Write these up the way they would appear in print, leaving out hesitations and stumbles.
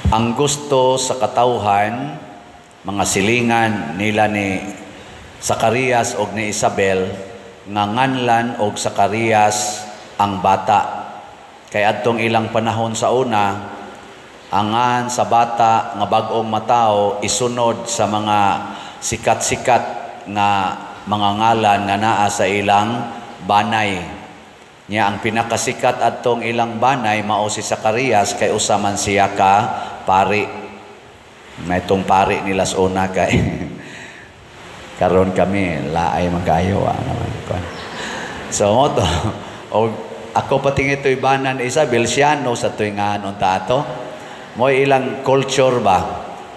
Ang gusto sa katawhan, mga silingan nila ni Zacarias og ni Isabel, nga nganlan og Zacarias ang bata. Kay adtong ilang panahon sa una, ang ngan sa bata nga bag-ong matao isunod sa mga sikat-sikat nga mga ngalan nga naa sa ilang banay. Nya ang pinakasikat adtong ilang banay mao si Zacarias kay usa man siya ka pari. May itong pari nila sa una kay karon kami laay man kayo naman kuan. So mo to og ako pati ito'y banan ni Isabel, siya no sa tuwing nga unta ato. Mo'y ilang culture ba?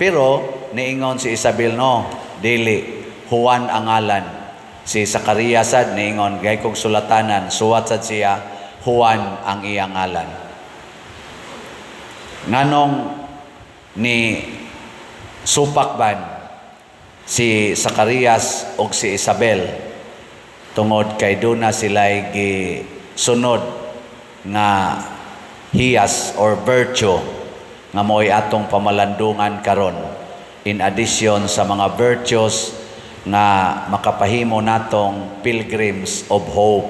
Pero niingon si Isabel, "No, dili, Juan ang ngalan." Si Zacarias sad niingon kay kung sulatanan, suwat sad siya, Juan ang iyang ngalan. Nganong ni supak ban si Zacarias og si Isabel? Tungod kay duna sila'y gisunod nga hiyas or virtue nga mo'y atong pamalandungan karon, in addition sa mga virtues nga makapahimo natong pilgrims of hope.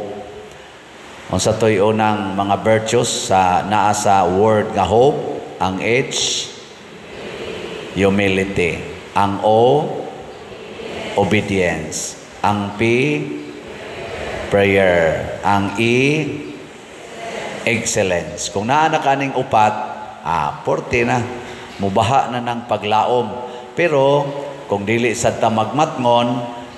Unsa to'y unang mga virtues sa naa sa word nga hope? Ang H, humility. Ang O, obedience. Ang P, prayer. Ang E, excellence. Kung naa na kaning upat, porte na. Mubaha na ng paglaom. Pero kung dili sad ta magmatngon,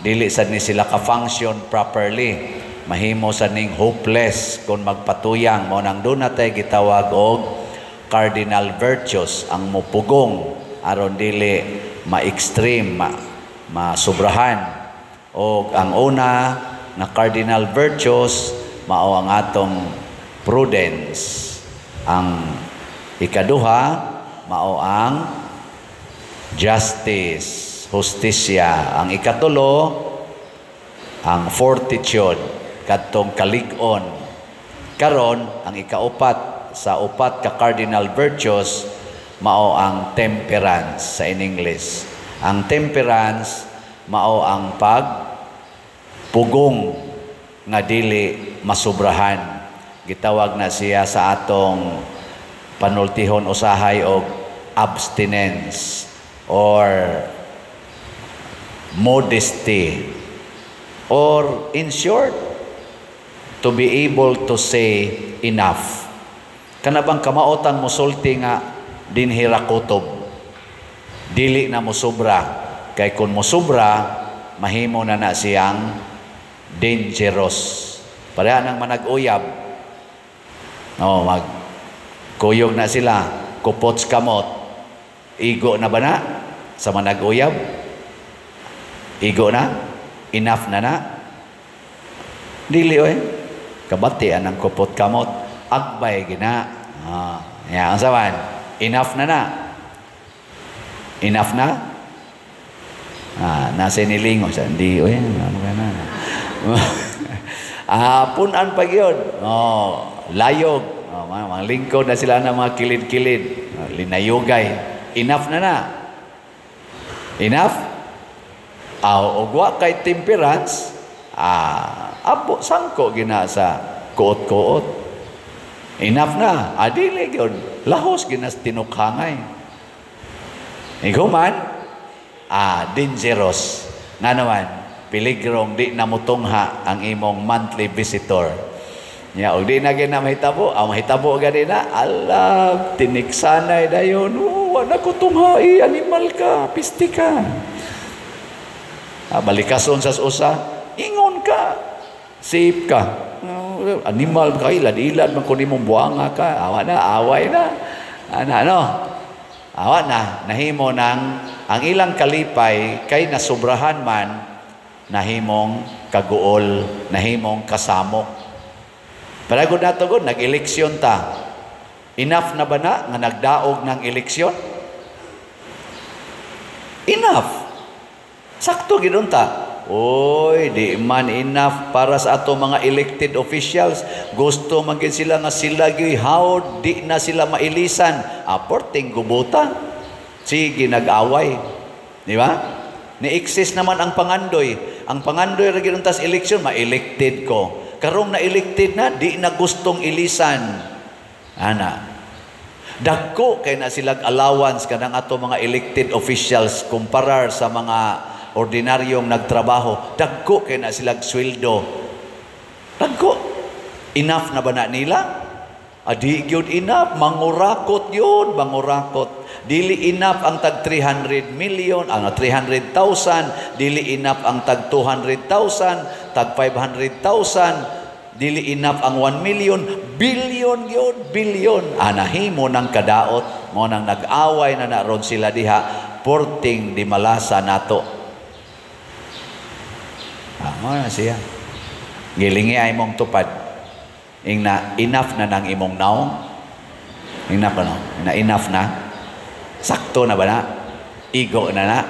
dili sad ni sila ka-function properly. Mahimo sad ning hopeless kung magpatuyang. Mo nang doon natay gitawag og cardinal virtues ang mupugong aron dili ma-extreme, masubrahan. Og ang una na cardinal virtues mao ang atong prudence. Ang ikaduha mao ang justice, hustisya. Ang ikatulo, ang fortitude, kadtong kalig-on. Karon, ang ikaupat sa upat ka cardinal virtues mao ang temperance sa in English. Ang temperance mao ang pag pugong nga dili masubrahan. Gitawag na siya sa atong panultihon usahay og abstinence or modesty or, in short, to be able to say enough. Kana bang kamaotang musulti nga dinhi ra kutob. Dili na mosobra kay kung mosobra, mahimo na na siyang dangerous. Pareha ng manag-uyab. No, mag kuyog na sila, kupot kamot. Igo na ba na sa manag-uyab? Igo na? Enough na na? Dili oy. Kabati ang kupot kamot. Agbay gina. Ya, ang sawan. Enough na na. Enough na? Nasa nilingon siya. Hindi, oy, ano ka na? Punan pa gyud. Oh, layog. Oh, mga lingkod na sila ng mga kilid-kilid. Oh, linayugay. Enough na na. Enough? Og wa kay temperance, abo sangko gina sa kuot-kuot. Enough na. Adili gyud. Lahos ginas tinukhangay. Ikaw man, dangerous. Nga naman, piligrong di na mutungha ang imong monthly visitor. Nya, og di na gina mahitabo, ang mahitabo gani na, ala, tiniksanay dayon, oh, wala ko tunghai, animal ka, pisti ka. Balikason sa usa, ingon ka, safe ka. Animal ka, ilad-ilad man kun imong buanga ka, awa na, away na. Ano, ano? Awa na, nahimo ng ang ilang kalipay kay nasubrahan man, nahimong kaguol, nahimong kasamok. Pero gud nato gud, nag-eleksyon ta. Enough na ba na nga nagdaog ng eleksyon? Enough. Sakto gid unta. Oy, di man enough para sa ato mga elected officials. Gusto man gid sila nga sila gyud hawd, di na sila mailisan. Aporting gubuta. Sige, nag-away. Di ba? Ni-exist naman ang pangandoy. Ang pangandoy ra gyud tas election, ma-elected ko. Karong na-elected na, di na gustong ilisan. Ana. Dagko kay na silag allowance kanang ato mga elected officials kumparar sa mga ordinaryong nagtrabaho. Dagko kay na silag sweldo. Dagko. Enough na ba na nila? Adi gyud enough, mangurakot yun, mangurakot. Dili enough ang tag 300 million, ang 300,000, dili enough ang tag 200,000, tag 500,000, dili enough ang 1 million, billion yun, billion. Anahimo ng kadaot, mo nang nag-away na naron sila diha, porting di malasa nato. Mo na siya. Gilingi ay mong tupad. Ingna enough na nang imong naong. Enough ba no? Ingna enough na. Sakto na ba na? Igo na na.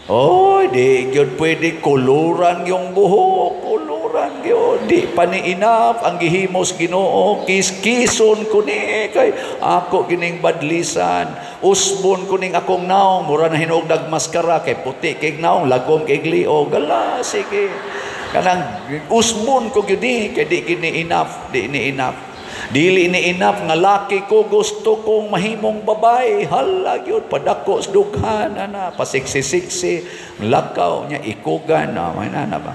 Oy, di gyud pwede kuluran yung buhok, kuluran gyud. Di pa ni enough ang gihimos Ginoo, kiskison ko ni kay ako gining badlisan. Usbon ko ning akong naong, mura na hinuog nagmaskara kay puti kay naong, lagom kay liog. Gala, sige. Kanang usbon ko gyud ni kay di gini enough, di ni enough. Dili ni enough nga laki ko, gusto kong mahimong babae. Hala gyud padako sa dughan ana, pasiksi-siksi, lakaw niya ikugan na may nana ba.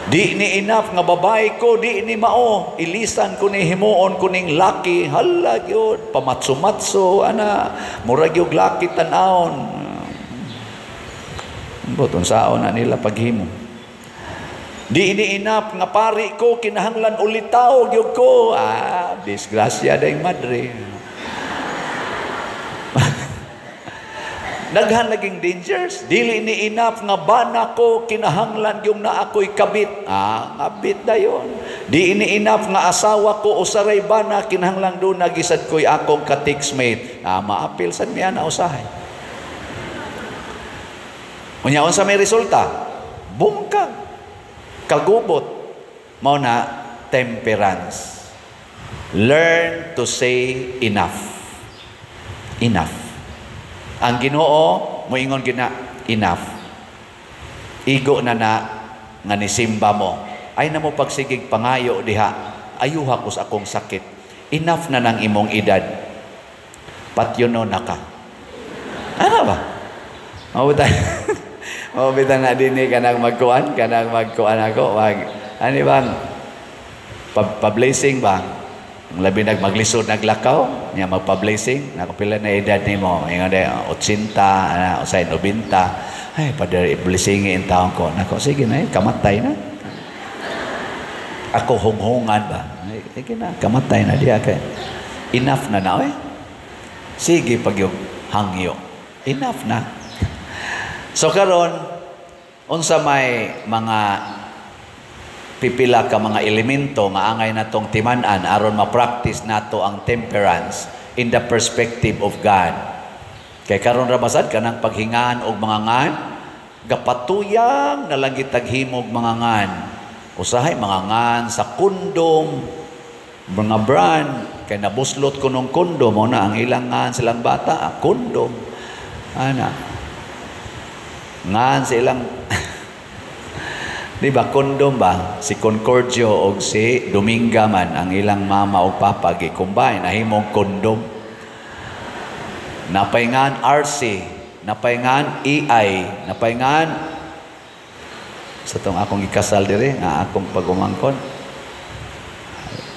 Di ni enough nga babae ko, di ni mao, ilisan ko ni himuon ko ning laki. Hala gyud pamatso-matso ana, murag gyud laki tan-awon. Ambot unsaon na nila paghimo. Di ni enough nga pari ko, kinahanglan ulitaw gyud ko. Ah, disgrasya dayng madre. Daghan laging dangers. Dili ni enough nga bana ko, kinahanglan yung na ako'y kabit. Ah, kabit dayon. Di ni enough nga asawa ko usaray bana, kinahanglan do nagisad ko'y akong ka-textmate. Ah, maapil sad miya na usahay. Unya unsa may resulta? Bungkag. Kagubot. Mao na temperance. Learn to say enough. Enough. Ang Ginoo moingon gina enough. Igo na na nga nisimba mo. Ay na mo pagsigig pangayo diha. Ayuha ko sa akong sakit. Enough na nang imong edad. Patyono na ka. Ano ba? Mabutay. Mabita na din ni kanang magkuan ako, mag ano bang pa-blessing ba? Ang labi nagmaglisod naglakaw, niya magpa-blessing, nakapila na edad nimo, ingon day 80, ana usay 90. Ay, padre, i-blessing in taon ko. Nako, sige na, kamatay na. Ako hunghungan ba? Ay, sige na, kamatay na diya kay. Enough na na, oy. Sige pag yung hangyo. Enough na. So karon unsa may mga pipila ka mga elemento nga angay natong timan-an aron ma-practice nato ang temperance in the perspective of God. Kay karon ra basad kanang paghingaan og mga ngan, gapatuyang na lang gitag himog mga ngan. Usahay mga ngan sa kondom, mga brand kay nabuslot ko nung kondom mo na ang ilang ngan silang bata, kondom. Ana. Ngan silang di ba kondom ba si Concordio og si Dominga man ang ilang mama og papa gi-combine nahimong kondom. Napayngan RC, napayngan EI, napayngan sa tong akong gikasal dire nga akong pagumangkon.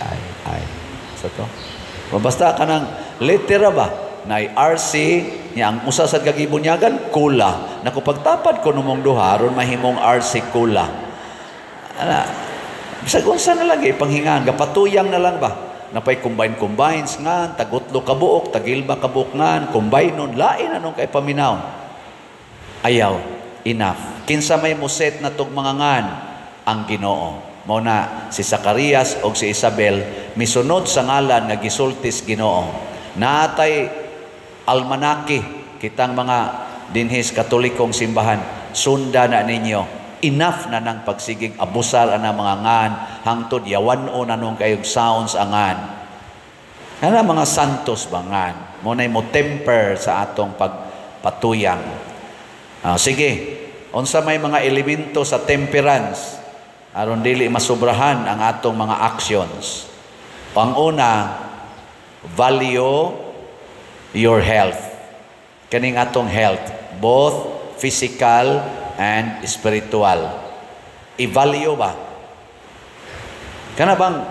Ay ay sa to. Basta kanang litera ba nay RC niya ang usa sa gagibunyagan kula. Naku pagtapad ko numong duha aron mahimong RC kula. Ana, bisag unsa na lang ipanghingaan, gapatuyang na lang ba? Napay combine-combines ngan, tagutlo kabuok, tagilba kabuok ngan, combine nun, lain anong kay paminaw. Ayaw, enough. Kinsa may muset na tog mga ngan, ang Ginoo. Mao na si Zacarias og si Isabel misunod sa ngalan nga gisultis Ginoo. Naatay almanaki kitang mga dinhis Katolikong simbahan, sunda na ninyo. Enough na nang pagsigig abusar ana mga ngan hangtod yawan-o na nung kayog sounds angan. Kana mga santos ba ngan? Mo nay mo temper sa atong pagpatuyang. Sige, unsa may mga elemento sa temperance aron dili masubrahan ang atong mga actions? Pang-una, value your health. Kaning atong health, both physical and spiritual. I-value ba? Kana bang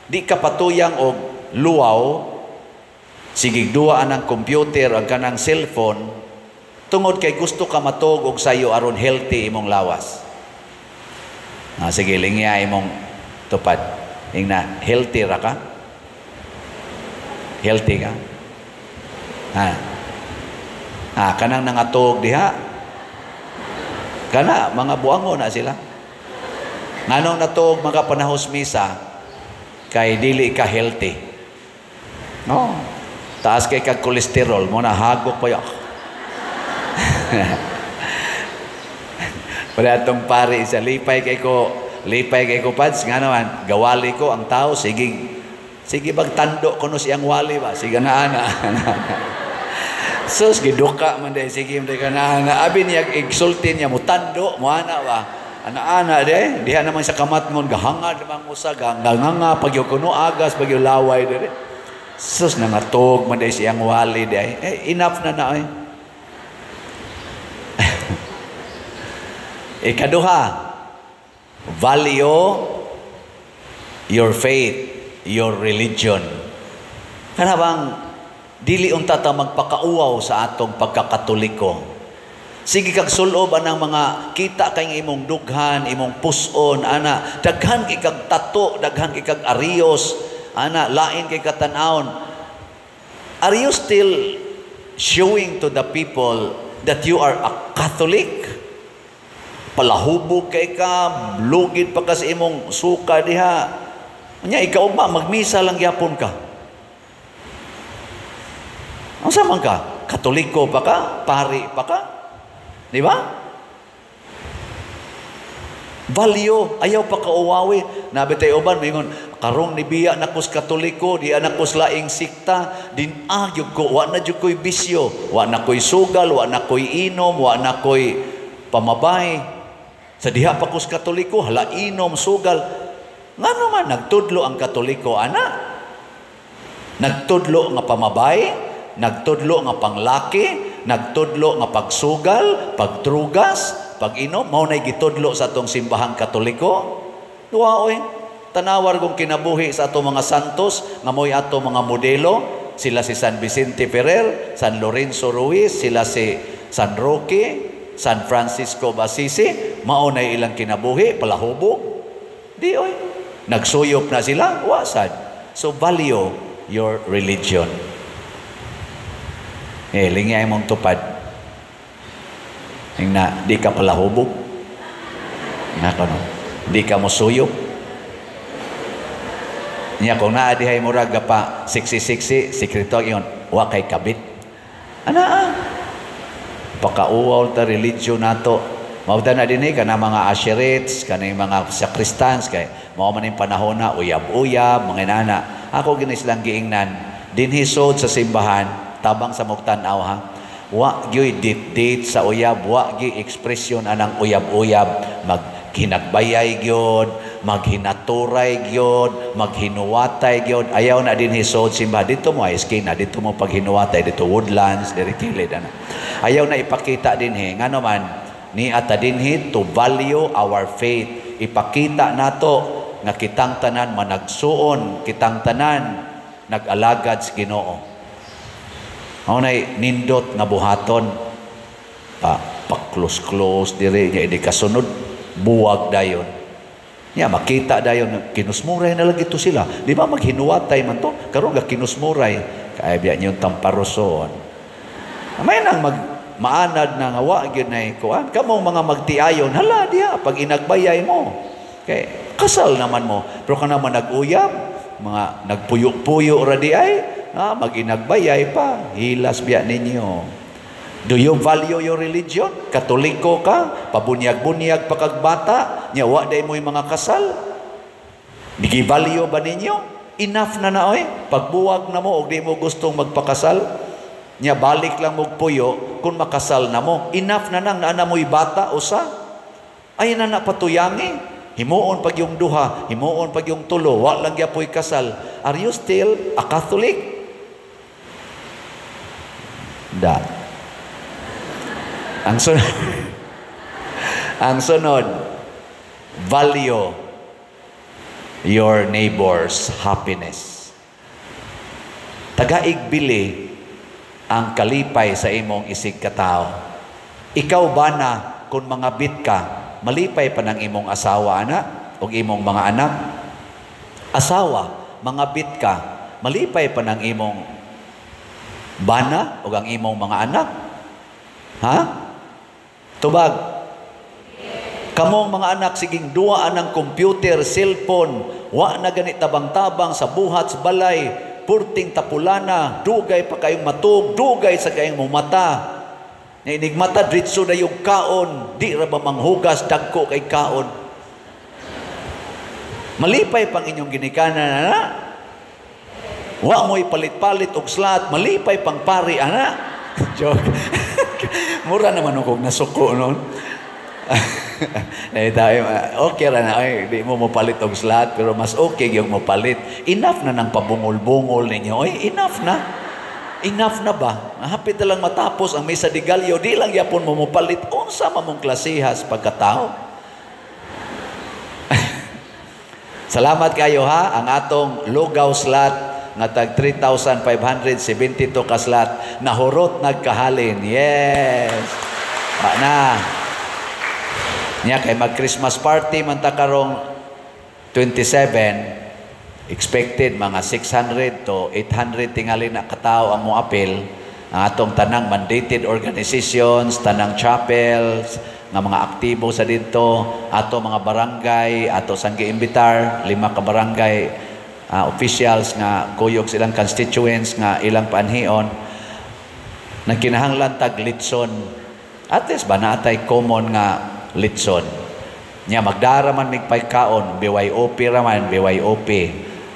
di ka patuyang og luwaw, sige duwa anang computer ang kanang cellphone, tungod kay gusto ka matug og sayo aron healthy imong lawas. Sige, lingya imong tupad. Ingna, healthy ra ka? Healthy ka? Ha? Kanang nangatog diha. Kana, mga buango na sila. Nganong natog mga panahos misa, kay dili ka healthy. No. Taas kay kag kolesterol, mo na hagok pa yun. Wala atong pare sa lipay kay ko pads nga naman gawali ko ang tao, sige sige bagtando kuno siyang wali ba, sige na ana. Sus giduka man day, sige man day kana ana, abi niya igsulti niya mutando mo ana ba, ana-ana de diha naman sa kamat ngon gahangad man usa ganganga pagyo kuno agas pagyo laway dire. Sus nangatog man day siyang wali day, eh, enough na na ay. Ikaduha, value your faith, your religion. Kana bang dili unta ta magpakauwaw sa atong pagkakatoliko. Sige kag sulob anang mga kita kay imong dughan, imong puson, ana, daghan kay kag tato, daghan kay kag arios, ana, lain kay katan-awon. Are you still showing to the people that you are a Catholic? Palahubog kay ka, lugid pa ka sa imong suka diha. Nya ikaw ba magmisa lang gyapon ka? Unsa man ka? Katoliko pa ka? Pari pa ka? Di ba? Value, ayaw pa kauwawi. Nabi tayo uban, maingon, karong ni biya na kus Katoliko, di anak kus laing sikta, din gyud ko, wa na jud ko'y bisyo, wa na ko'y sugal, wa na ko'y inom, wa na ko'y pamabay. Sa diha pa kus Katoliko, hala inom, sugal. Ngano man nagtudlo ang Katoliko, ana? Nagtudlo nga pamabay, nagtudlo nga panglaki, nagtudlo nga pagsugal, pagtrugas, pag-inom, mao nay gitudlo sa atong simbahang Katoliko. Duwa oy, tanawar kong kinabuhi sa atong mga santos, nga mo'y ato mga modelo, sila si San Vicente Ferrer, San Lorenzo Ruiz, sila si San Roque, San Francisco Basisi, mao nay ilang kinabuhi, palahubog. Di oy, nagsuyop na sila, wasad. So value your religion. Eh, lingay mong tupad. Ingna, di ka palahubog. Nako no. Di ka mosuyop. Niya kung naa dihay murag pa siksi-siksi, sikreto yon, wa kay kabit. Ana ah. Pakauwaw ta religion nato. Mao na dinhi kana mga asherets, kanang mga sakristans kay mao man ning panahon na uyab-uyab, mga inana. Ako gini silang giingnan dinhi sod sa simbahan, tabang sa mugtan-aw ha. Wa gyoy date sa uyab, wa gyoy ekspresyon anang uyab-uyab, maghinagbayay gyud, maghinaturay gyud, maghinuwatay gyud. Ayaw na dinhi sod simbahan dito mo eskinga, dito mo paghinuwatay dito Woodlands, diri kilid ana. Ayaw na ipakita dinhi ngano man ni ata dinhi to value our faith. Ipakita nato nga kitang tanan managsuon, kitang tanan nag-alagad sa Ginoo. Mao nay nindot nga buhaton pa pa-close-close diri nya idi kasunod buwag dayon. Nya makita dayon kinusmuray na lang ito sila. Di ba maghinuwatay man to? Karon ga kinusmuray kay biya niyo tamparoson. May nang mag maanad na nga wa gyud nay kuan. Kamong mga magtiayon hala diha pag inagbayay mo. Kay kasal naman mo. Pero kana man nag-uyab, mga nagpuyo-puyo ra di ay, maginagbayay pa, hilas biya ninyo. Do you value your religion? Katoliko ka, pabunyag-bunyag pa kag bata, nya wa day mo'y mga kasal. Gi-value ba ninyo? Enough na na oy. Pagbuwag na mo og di mo gustong magpakasal, nya balik lang mo puyo kung makasal na mo. Enough na nang naa na mo'y bata usa. Ay na na patuyangi. Himuon pag yung duha, himuon pag yung tulo, wa lang gyapoy kasal. Are you still a Catholic? Da. Ang sunod, value your neighbor's happiness. Tagaig bili ang kalipay sa imong isig katao. Ikaw ba na kung mga bit ka, malipay pa ng imong asawa ana o imong mga anak? Asawa, mga bit ka, malipay pa ng imong bana o ang imong mga anak? Ha? Tubag. Kamong mga anak, siging duwa ng computer, cellphone, wa na gani tabang-tabang sa buhat sa balay, purting tapulana, dugay pa kayong matug, dugay sa kayong mumata. Na inigmata, dritso na yung kaon, di ra ba manghugas, dagko kay kaon. Malipay pang inyong ginikanan, ana. Wa mo'y palit-palit og slot, malipay pang pari, ana. Joke. Mura naman akong nasuko noon. Eh, tayo, okay ra na, ay, di mo mopalit og slot, pero mas okay yung mopalit. Enough na ng pabungol-bungol ninyo. Oy, enough na. Enough na ba? Hapit na lang matapos ang Misa de Gallo, di lang yapon mo mopalit. Unsa mamong klasehas pagkatao? Salamat kayo ha, ang atong lugaw slot nga tag 3,572 ka slot nahurot nagkahalin. Yes. Ba na. Nya kay mag Christmas party man ta karong 27, expected mga 600 to 800 tingali na katao ang moapil. Ang atong tanang mandated organizations, tanang chapels nga mga aktibo sa didto, ato mga barangay, ato sang giimbitar, lima ka barangay officials nga kuyog silang constituents nga ilang paanhion, nagkinahanglan tag litson. At least ba naatay common nga litson. Nya magdara man mig pagkaon, BYOP ra man, BYOP.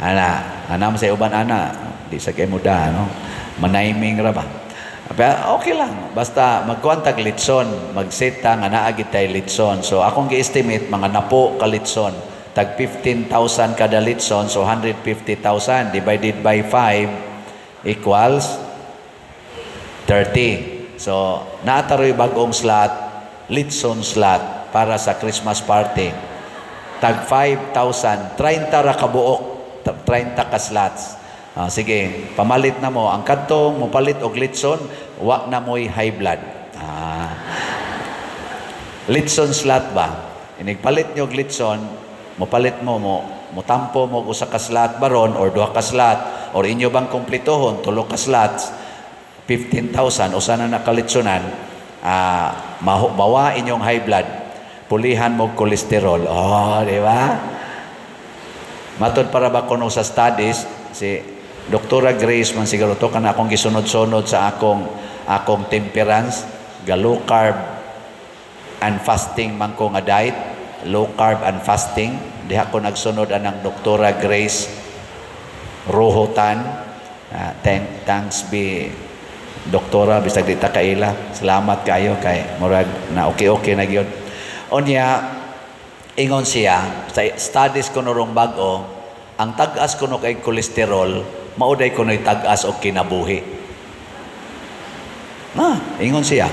Ana, ana man sa uban ana, di sa kay muda no. Manaiming ra ba? Pero okay lang, basta magkuan tag litson, magseta nga naa gid tay litson. So akong gi-estimate mga napo ka litson, tag 15,000 kada litson, so 150,000 divided by 5 equals 30. So naataroy bag-ong slot, litson slot para sa Christmas party. Tag 5,000, 30 ra kabuok, 30 ka slots. Sige, pamalit na mo. Ang kadtong mopalit og litson, wa na mo'y high blood. Litson slot ba? Inigpalit nyo og litson, mopalit mo, motampo mo og usa ka slot baron or duha ka slot or inyo bang kumpletohon tulo ka slots, 15,000 usa na nakalitsonan, mawa inyong high blood, pulihan mo kolesterol. Oh, di ba? Matod para ba kuno sa studies si Doktora Grace man siguro to kana akong gisunod-sunod sa akong temperance, ga low carb and fasting man ko nga diet, low carb and fasting. Diha ko nagsunod anang Doktora Grace Rohotan. Thanks be Doktora, bisag di ta kaila. Salamat kayo kay murag na okay-okay na gyud. Unya ingon siya sa studies kuno rong bag-o, ang tag-as kuno kay kolesterol mao day kuno'y tag-as og kinabuhi. Na, ingon siya.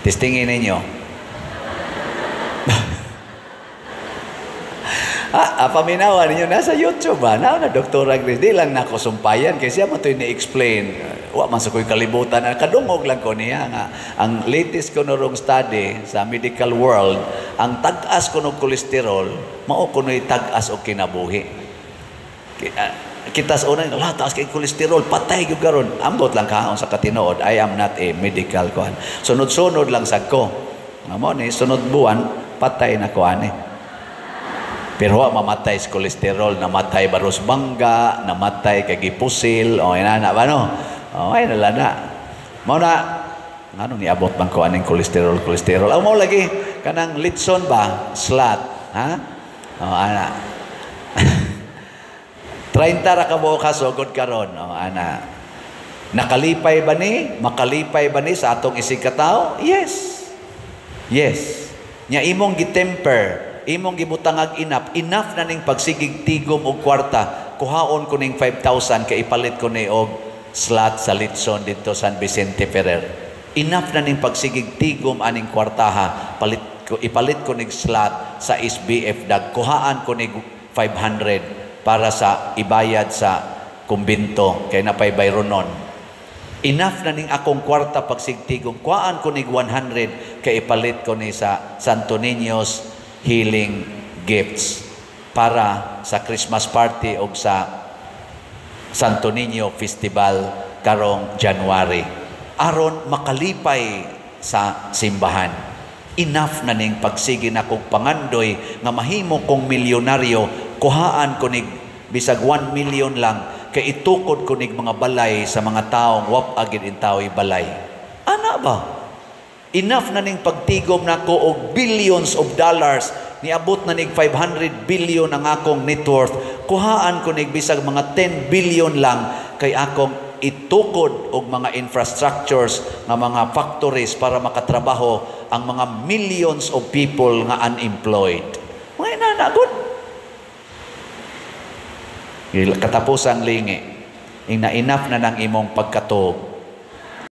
Testingin ninyo. Paminawa ninyo nasa YouTube ba? Na Doktora Grace, di lang nako sumpayan kay siya man to'y ni-explain. Wa man sa ko'y kalibutan. Kadungog lang ko niya nga ang latest kuno rong study sa medical world, ang tag-as kuno kolesterol mao kuno'y tag-as og kinabuhi. Kita sa una, la taas kay kolesterol, patay gyud karon. Ambot lang kaon sa katinood. I am not a medical kuan. Sunod-sunod lang sad ko. Amo ni sunod buwan patay na ko ani. Pero wa mamatay sa kolesterol, namatay baros bangga, namatay kay gipusil, o inana ba no? O ay nala na. Mao na Ngano niabot man ko aning cholesterol, cholesterol? Aw, mao lagi kanang litson ba, slot, ha? Oh, ana. 30 ra ka buok sugod karon. Oh, ana. Nakalipay ba ni? Makalipay ba ni sa atong isig katawo? Yes. Yes. Nya imong gitemper, imong gibutangag enough, enough na ning pagsigig tigom og kwarta. Kuhaon ko ning 5,000 kay ipalit ko ni og slot sa litson didto San Vicente Ferrer. Enough na ning pagsigig tigom aning kwartaha, palit ko, ipalit ko nig slot sa SBF dag. Kuhaan ko nig 500 para sa ibayad sa kumbinto kay napay bayronon. Enough na ning akong kwarta pagsigtigom. Kuhaan ko nig 100 kay ipalit ko ni sa Santo Niño's Healing Gifts para sa Christmas party o sa Santo Niño Festival karong January. Aron makalipay sa simbahan. Enough na ning pagsige na kong pangandoy nga mahimo kong milyonaryo, kuhaan ko nig bisag 1 million lang kay itukod ko nig mga balay sa mga taong wa gid intawoy balay. Ana ba? Enough na ning pagtigom nako og billions of dollars, niabot na nig 500 billion ang akong net worth. Kuhaan ko nig bisag mga 10 billion lang kay akong itukod og mga infrastructures nga mga factories para makatrabaho ang mga millions of people nga unemployed. Mga inana gud. Katapusang lingi, ing na enough na ng imong pagkatuog.